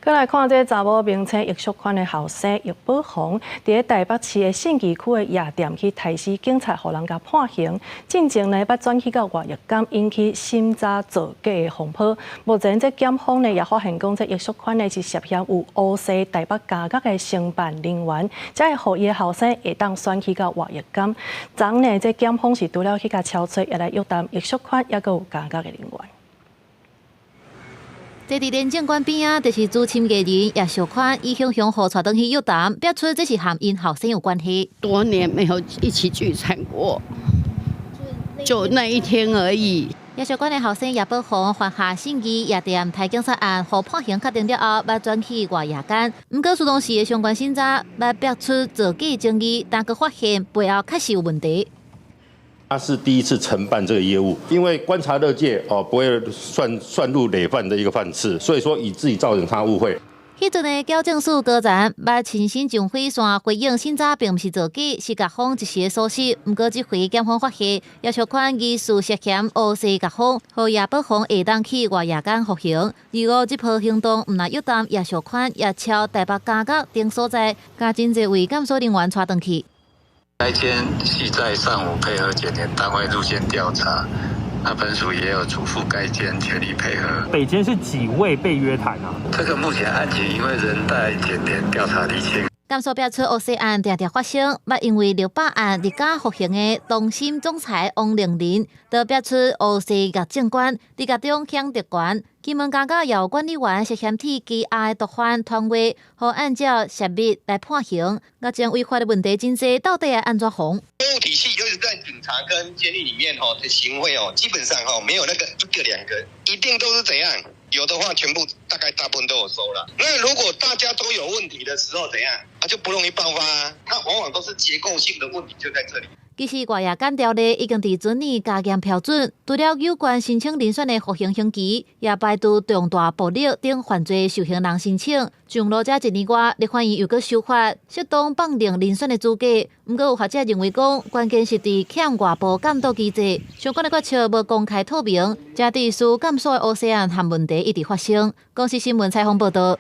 閣來看這查某明星葉淑寬的後生葉寶鴻，佇咧台北市的信義區的夜店去刣死警察，予人共判刑。進前呢，捌轉去到外役監，引起審查造假的風波。目前這檢方呢也發現講，這葉淑寬呢是涉嫌有烏勢台北監獄的承辦人員，才會予伊的後生會當選去到外役監。昨呢，這檢方是除了去共抄冊，也來約談葉淑寬，抑閣有監獄的人員。坐佇廉政館邊仔，就是資深藝人葉淑寬，伊雄雄予帶轉去約談，表出這是和𪜶後生有關係。多年沒有一起聚餐過，就那一天而已。葉淑寬的後生葉寶鴻犯下信義夜店刣警察案，予判刑確定了後，欲轉去外役監。毋過，蘇東市的相關審查，欲爆出造假爭議，但閣發現背後確實有問題。他是第一次承辦這個業務，因為觀察勒戒哦，不會算入累犯的一個犯次，所以說以至於造成他誤會。彼陣的矯正署高層捌親身上火線回應審查並毋是造假，是甲方一時的疏失。毋過這回檢方發現葉淑寬疑似涉嫌烏勢共謊，予葉寶鴻會當去外役監服刑。而我這波行動，毋但約談葉淑寬，也敲台北監獄等所在，共真濟位監所人員帶轉去。該間係在上午配合檢驗單位入監調查，那本署也有囑咐該監全力配合。北監是幾位被約談啊？這個目前案情因為仍待檢點調查釐清。監所表出烏勢案定定發生，捌因為六百案入監服刑的東森總裁王玲玲，都表出烏勢獄政官佇獄中享特權。金門監獄有管理員涉嫌替羈押的毒販傳話，予按照泄密來判刑。獄政違法的問題真濟，到底愛按怎防？公務體系就是在警察跟監獄裡面吼的行賄哦，基本上吼沒有那個一個兩個，一定都是怎樣？有的話全部大概大部分都有收了。那如果大家都有問題的時候，怎樣？啊就不容易爆發啊。它往往都是結構性的問題就在這裡。其實外役監條例已經佇前年加嚴標準，除了有關申請遴選的服刑刑期，也排除重大暴力等犯罪受刑人申請。上路才一年外，立法院又閣修法，適當放任遴選的資格。毋過有學者認為講，關鍵是佇欠外部監督機制，相關的決策無公開透明，才致使監所的烏勢案和問題一直發生。公視新聞採訪報道。